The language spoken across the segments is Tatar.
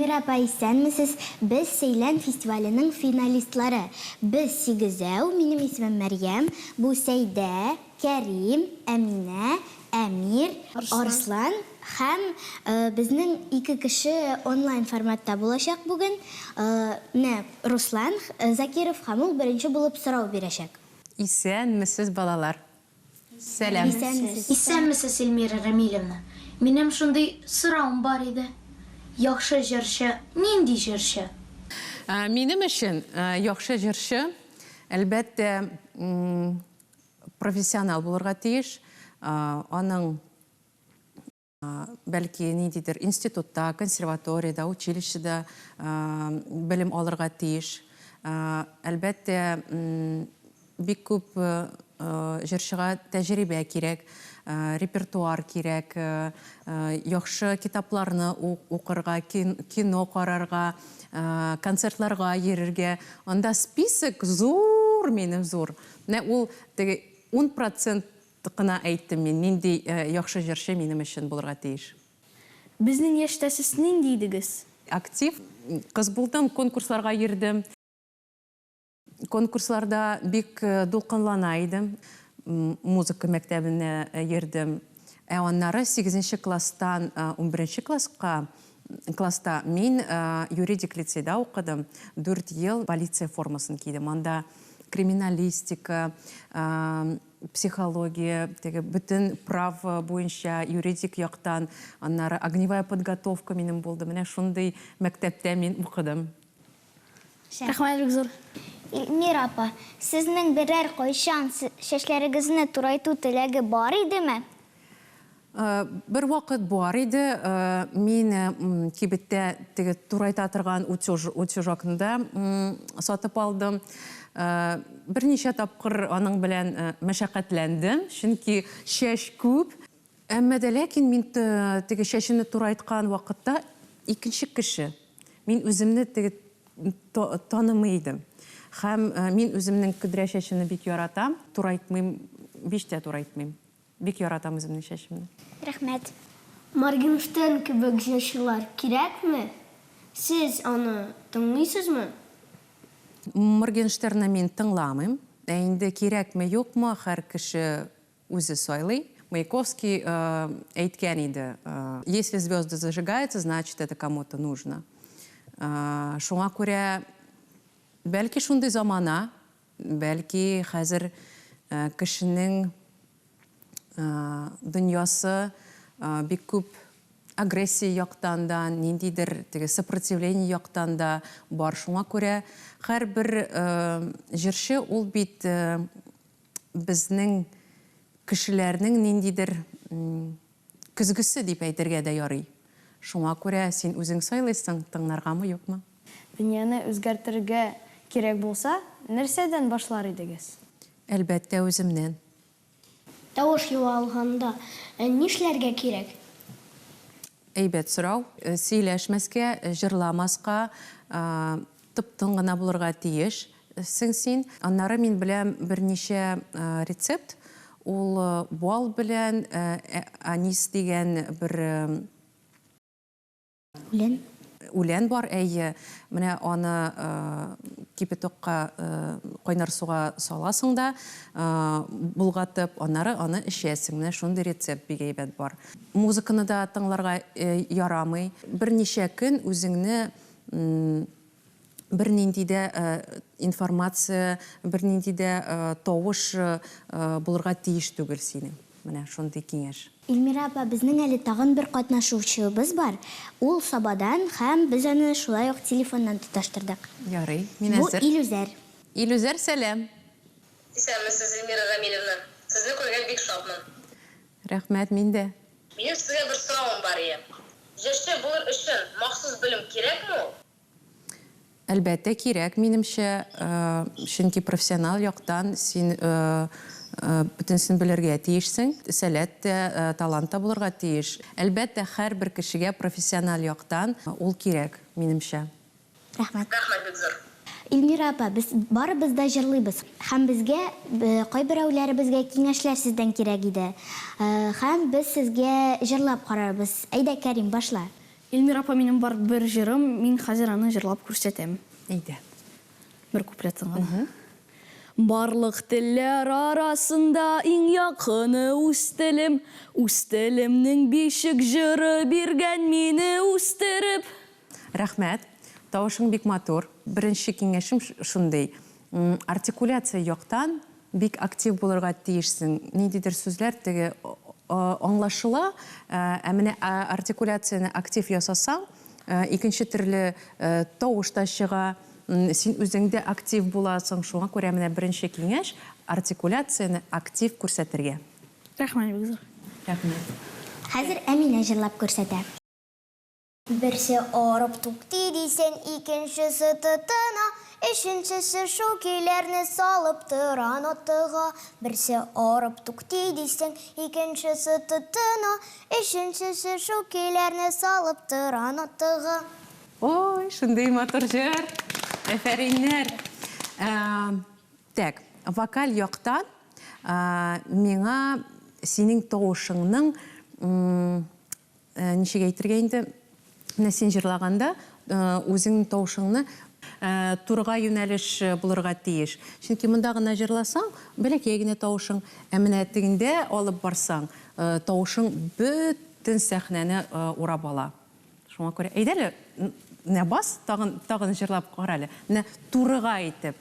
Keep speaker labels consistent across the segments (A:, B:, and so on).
A: Эльмира апа, исәнмесез! Без Сәйлән фестиваленең финалистлары. Без сигезәү, минем исемем Мәрьям, бу Сәйдә, Кәрим, Әминә, Әмир, Арслан һәм безнең ике кеше онлайн форматта булачак бүген. Менә Руслан Закиров һәм ул беренче булып сорау бирәчәк.
B: Исәнмесез, балалар! Сәлам.
A: Исәнмесез.
C: Исәнмесез, Эльмира Рамилевна. Минем шундый соравым бар иде. Яхшы җырчы нинди җырчы?
B: Минем өчен яхшы җырчы, әлбәттә, профессионал булырга тиеш. Аның Бәлки, ниндидер институтта, консерваториядә, училищеда белем алырга тиеш. Әлбәттә, бик күп җырчыга тәҗрибә кирәк, репертуар кирәк, яхшы китапларны укырга, кино карарга, концертларга йөрергә. Анда список зур минем, зур. Менә ул теге ун процент Кына әйттем мин, нинди яхшы җырчы минем өчен булырга тиеш.
D: Безнең яшьтә сез нинди идегез?
B: Актив кыз булдым, конкурсларга йөрдем. Конкурсларда бик дулкынлана идем. Музыка мәктәбенә йөрдем. Ә аннары сигезенче класстан унберенче класска класста мин юридик лицейда укыдым. Дүрт ел полиция формасын кидем. Анда криминалистика, психология, теге бөтен прав буенча юридик яктан, аннары огневая подготовка минем булды. Менә шундый мәктәптә мин укыдым.
A: Рәхмәт бик зур.
E: Эльмира апа, сезнең берәр кайчан чәчләрегезне турайту теләге бар идеме?
B: Бервакыт бар иде, мин кибеттә теге турайта торган утюжокны да сатып алдым. Берничә тапкыр аның белән мәшәкатьләндем, чөнки чәч күп. Әмма дә ләкин мин теге чәчемне турайткан вакытта икенче кеше. Мин үземне теге танымый идем. Һәм мин үземнең көдрә чәчемне бик яратам, турайтмыйм, һич тә турайтмыйм. Бик яратам үземнең чәчемне.
E: Рәхмәт.
D: Моргенштерн кебек җырчылар кирәкме? Сез аны тыңлыйсызмы?
B: Моргенштернны мин тыңламыйм. Ә инде кирәкме, юкмы, һәр кеше үзе сайлый. Маяковский әйткән иде, Если звезды зажигаются, значит это кому-то нужно. Шуңа күрә, бәлки шундый замана, Бәлки, хәзер кешенең дөньясы бик күп агрессия яктан да, ниндидер теге сопротивление яктан да бар. Шуңа күрә һәрбер җырчы ул бит безнең кешеләрнең ниндидер Көзгесе дип әйтергә дә ярый. Шуңа күрә син үзең сайлыйсың, тыңнаргамы, юкмы.
D: Дөньяны үзгәртергә кирәк булса, нәрсәдән башлар идегез?
B: Әлбәттә, үземнән.
C: Тавыш югалганда нишләргә кирәк?
B: Әйбәт сорау. Сөйләшмәскә, җырламаска, тып-тын гына булырга тиеш сең син. Аннары мин беләм берничә рецепт. Ул бал белән анис дигән бер
A: Үлән?
B: Үлән бар, әйе. Менә аны кипятокка, кайнар суга саласың да, болгатып, аннары аны эчәсең. Менә шундый рецепт бик әйбәт бар. Музыканы да тыңларга ярамый. Берничә көн үзеңне бернинди дә информация, бернинди дә тавыш булырга тиеш түгел синең. Менә шундый киңәш.
A: Эльмира апа, безнең әле тагын бер катнашучыбыз бар. Ул Сабадан һәм без аны шулай ук телефоннан тоташтырдык.
B: Ярый, мин әзер.
A: Бу Илүзәр.
B: Илүзәр, сәлам!
F: Исәнмесез, Эльмира Рамилевна! Сезне күргән бик шатмын.
B: Рәхмәт, мин дә.
F: Минем сезгә бер соравым бар ие. Җырчы булыр өчен махсус белем кирәкме ул?
B: Әлбәттә, кирәк, минемчә, чөнки профессионал яктан син бөтенесен белергә тиешсең. Сәләт тә, талант та булырга тиеш. Әлбәттә, һәрбер кешегә профессиональ яктан ул кирәк, минемчә.
A: Рәхмәт.
F: Рәхмәт бик зур.
A: Эльмира апа, без барыбыз да җырлыйбыз. Һәм безгә, кайберәүләребезгә киңәшләр сездән кирәк иде. Һәм без сезгә җырлап карарбыз. Әйдә, Кәрим, башла.
C: Эльмира апа, минем бар бер җырым, мин хәзер аны җырлап күрсәтәм.
B: Әйдә.
C: Бер куплетын гына. Барлык телләр арасында иң якыны үз телем, үз телемнең бишек җыры биргән мине үстереп.
B: Рәхмәт. Тавышың бик матур. Беренче киңәшем шундый, артикуляция яктан бик актив булырга тиешсең. Ниндидер сүзләр теге аңлашыла, ә менә артикуляцияне актив ясасаң, икенче төрле тавыш та чыга, син үзең дә актив буласың. Шуңа күрә менә беренче киңәш, артикуляцияне актив күрсәтергә.
C: Рәхмәт бик зур.
B: Рәхмәт.
A: Хәзер Әминә җырлап күрсәтә.
E: Берсе арып туктый дисәң, икенчесе тотына, өченчесе шул көйләрне салып тора нотага. Берсе арып туктый дисәң, икенчесе тотына, өченчесе шул көйләрне салып тора нотага.
B: Ой, шундый матур җыр! Әфәриннәр! Тәк, вокаль яктан миңа синең тавышыңның Ничек әйтергә инде, менә син җырлаганда, үзеңнең тавышыңны турыга юнәлеш булырга тиеш. Чөнки монда гына җырласаң, бәләкәй генә тавышың, ә менә тегендә алып барсаң, тавышың бөтен сәхнәне урап ала. Шуңа күрә, әйдә әле, менә бас, тагын, тагын җырлап кара әле. Менә турыга итеп.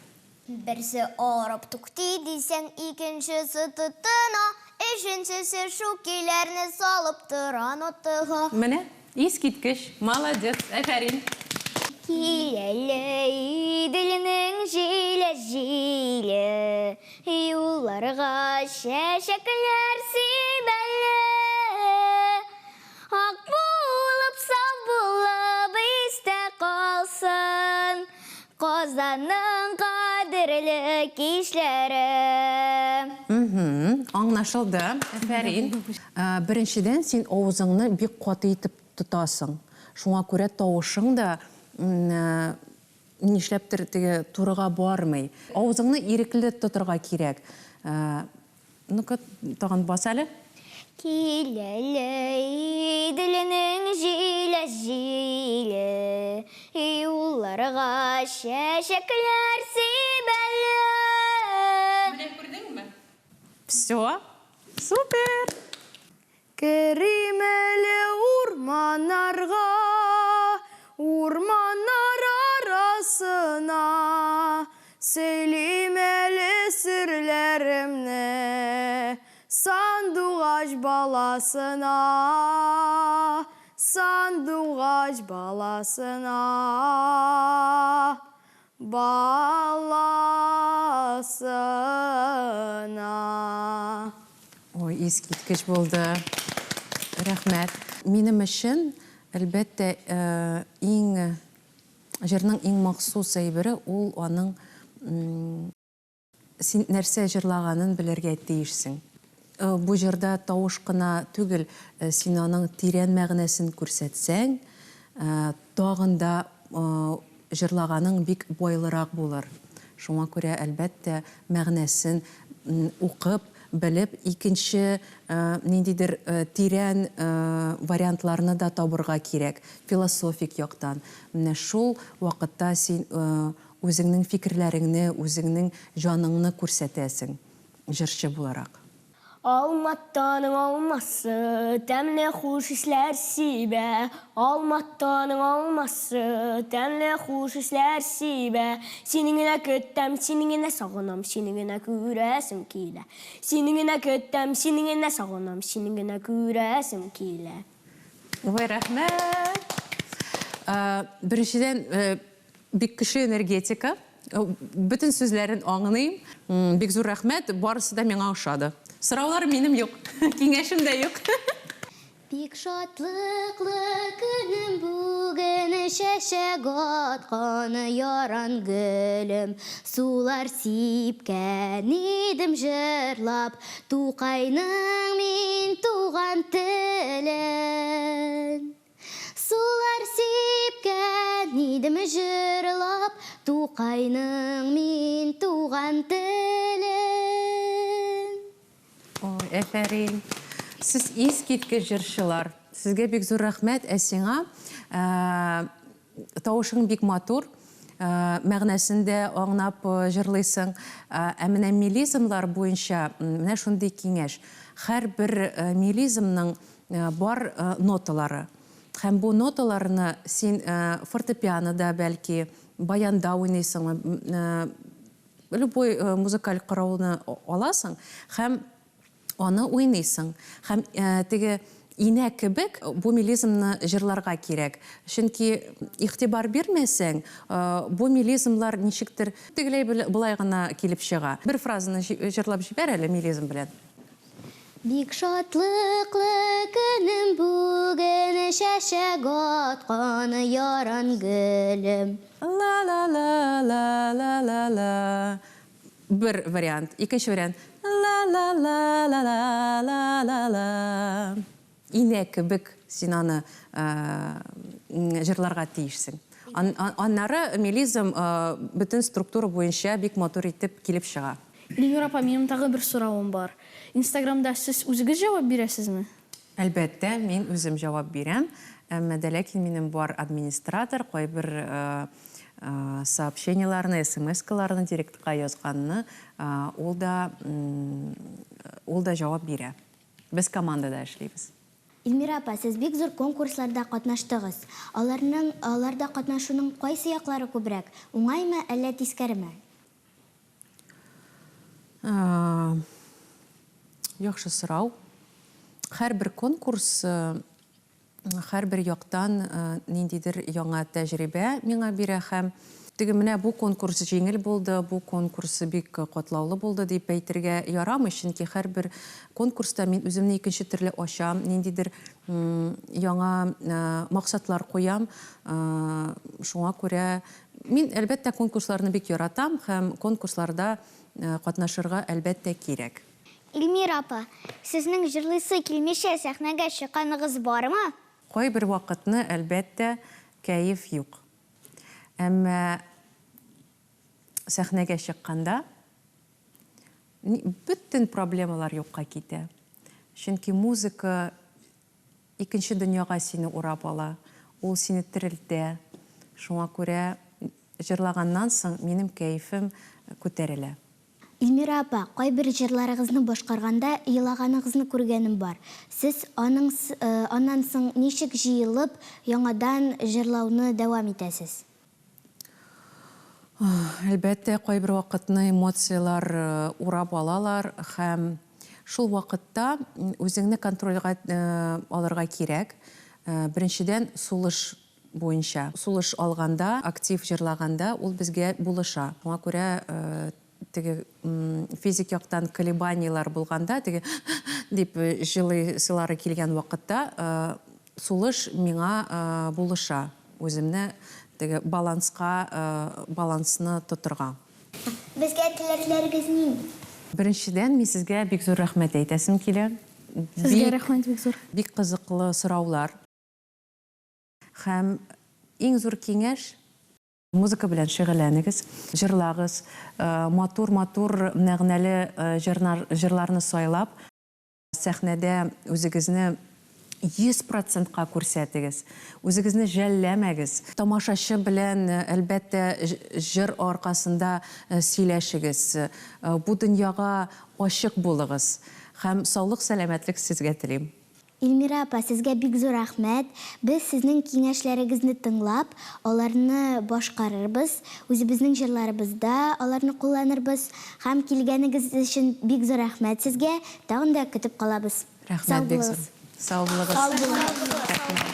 E: Берсе арып туктый дисәң, икенчесе тотына, өченчесе шул көйләрне салып тора нотага.
B: Менә, искиткеч, молодец, әфәрин!
E: Кил әле, Иделнең җиләс җиле, Юлларга чәчәкләр сибәле. Ак булып, саф булып истә калсын Казанның кадерле кичләре.
B: Мхм, аңлашылды. Әфәрин. Беренчедән, син авызыңны бик каты итеп тотасың. Шуңа күрә тавышың да нишләптер теге турыга бармый. Авызыңны ирекле тотырга кирәк. Ну-ка, тагын бас әле.
E: Кил әле, Иделнең җиләс җиле, Юлларга чәчәкләр сибәле.
B: Менә күрдеңме? Всё, супер!
D: Керим әле урманнарга, Урманнар арасына, Сөйлим әле серләремне Сандугач баласына, Сандугач баласына. Баласына.
B: Ой, искиткеч булды. Рәхмәт. Минем өчен, әлбәттә, иң җырның иң махсус әйбере ул аның Син нәрсә җырлаганын белергә тиешсең. Бу җырда тавыш кына түгел, син аның тирән мәгънәсен күрсәтсәң, тагын да җырлаганың бик байлырак булыр. Шуңа күрә, әлбәттә, мәгънәсен укып, белеп, икенче ниндидер тирән вариантларны да табырга кирәк, философик яктан. Менә шул вакытта син Үзеңнең фикерләреңне, үзеңнең җаныңны күрсәтәсең, җырчы буларак.
D: Алматаның алмасы, тәмле хуш исләр сибә, Алматаның алмасы, тәмле хуш исләр сибә. Сине генә көтәм, сине генә сагынам, сине генә күрәсем килә. Сине генә көтәм, сине генә сагынам, сине генә күрәсем килә.
B: Ой, рәхмәт! Беренчедән, Бик көчле энергетика. Бөтен сүзләрен аңлыйм. Бик зур рәхмәт, барысы да миңа ошады. Сораулар минем юк, киңәшем дә юк.
A: Бик шатлыклы көнем бүген, чәчәк аткан яран гөлем. Сулар сипкән идем җырлап, Тукайның мин туган телен. Сулар сипкән идем җырлап, Тукайның мин туган телен.
B: Ой, әфәрин! Сез искиткеч җырчылар. Сезгә бик зур рәхмәт, ә сиңа тавышың бик матур, мәгънәсен дә аңнап җырлыйсың. Ә менә мелизмлар буенча менә шундый киңәш. Һәрбер мелизмның бар ноталары. Һәм бу ноталарны син фортепианода, бәлки, баянда уйныйсыңмы, любой музыкаль коралны аласың һәм аны уйныйсың. Һәм теге инә кебек бу мелизмны җырларга кирәк. Чөнки игътибар бирмәсәң, бу мелизмлар ничектер тегеләй болай гына килеп чыга. Бер фразаны җырлап җибәр әле мелизм белән.
A: Бик шатлыклы көнем бүген, чәчәк аткан яран гөлем.
B: Ла-ла-ла-ла-ла-ла-ла. Бер вариант. Икенче вариант. Ла-ла-ла-ла-ла-ла-ла-ла. Инә кебек син аны җырларга тиешсең. Аннары мелизм бөтен структура буенча бик матур итеп килеп чыга.
G: Илмира апа, минем тагы бер соравым бар. Инстаграмда сез үзегез җавап бирәсезме?
B: Әлбәттә, мин үзем җавап бирәм. Әмма дә ләкин минем бар администратор, кайбер сообщениеләрне, смскаларны директка язганны ул да ул да җавап бирә. Без командада эшлибез.
A: Илмира апа, сез бик зур конкурсларда катнаштыгыз. Аларның аларда катнашуның кайсы яклары күбрәк, уңаймы, әллә тискәреме?
B: Яхшы сорау. Һәрбер конкурс һәрбер яктан ниндидер яңа тәҗрибә миңа бирә һәм теге менә бу конкурс җиңел булды, бу конкурс бик катлаулы булды дип әйтергә ярамый, чөнки һәрбер конкурста мин үземне икенче төрле ачам, ниндидер яңа максатлар куям. Шуңа күрә Мин, әлбәттә, конкурсларны бик яратам һәм конкурсларда катнашырга, әлбәттә, кирәк.
E: Илмира апа, сезнең җырлыйсы килмичә сәхнәгә чыкканыгыз бармы?
B: Кайбер вакытны, әлбәттә, кәеф юк. Әмма сәхнәгә чыкканда, бөтен проблемалар юкка китә. Чөнки музыка Икенче дөньяга сине урап ала, ул сине терелтә. Шуңа күрә җырлаганнан соң минем кәефем күтәрелә.
A: Илмира апа, кайбер җырларыгызны башкарганда елаганыгызны күргәнем бар. Сез аның аннан соң ничек җыелып, яңадан җырлауны дәвам итәсез?
B: Әлбәттә, кайбер вакытны эмоцияләр урап алалар һәм шул вакытта үзеңне контрольгә алырга кирәк. Беренчедән, сулыш буенча. Сулыш алганда, актив җырлаганда ул безгә булыша. Шуңа күрә теге физик яктан колебаниеләр булганда, теге дип җылыйсылары килгән вакытта сулыш миңа булыша, үземне теге баланска, балансны тотырга.
E: Безгә теләкләрегез нинди?
B: Беренчедән, мин сезгә бик зур рәхмәт әйтәсем килә.
G: Сезгә рәхмәт бик зур.
B: Бик кызыклы сораулар. Һәм иң зур киңәш, Музыка белән шөгыльләнегез, җырлагыз, матур-матур мәгънәле җырларны сайлап, сәхнәдә үзегезне 100 процентка күрсәтегез, үзегезне жәлләмәгез, тамашачы белән, әлбәттә, җыр аркасында сөйләшегез, бу дөньяга ачык булыгыз һәм саулык-сәламәтлек сезгә телим.
A: Илмира апа, сезгә бик зур рәхмәт. Без сезнең киңәшләрегезне тыңлап, аларны башкарырбыз, үзебезнең җырларыбызда аларны кулланырбыз. Һәм килгәнегез өчен бик зур рәхмәт сезгә. Тагын да көтеп калабыз.
B: Рәхмәт бик зур. Сау булыгыз.
A: Сау булыгыз.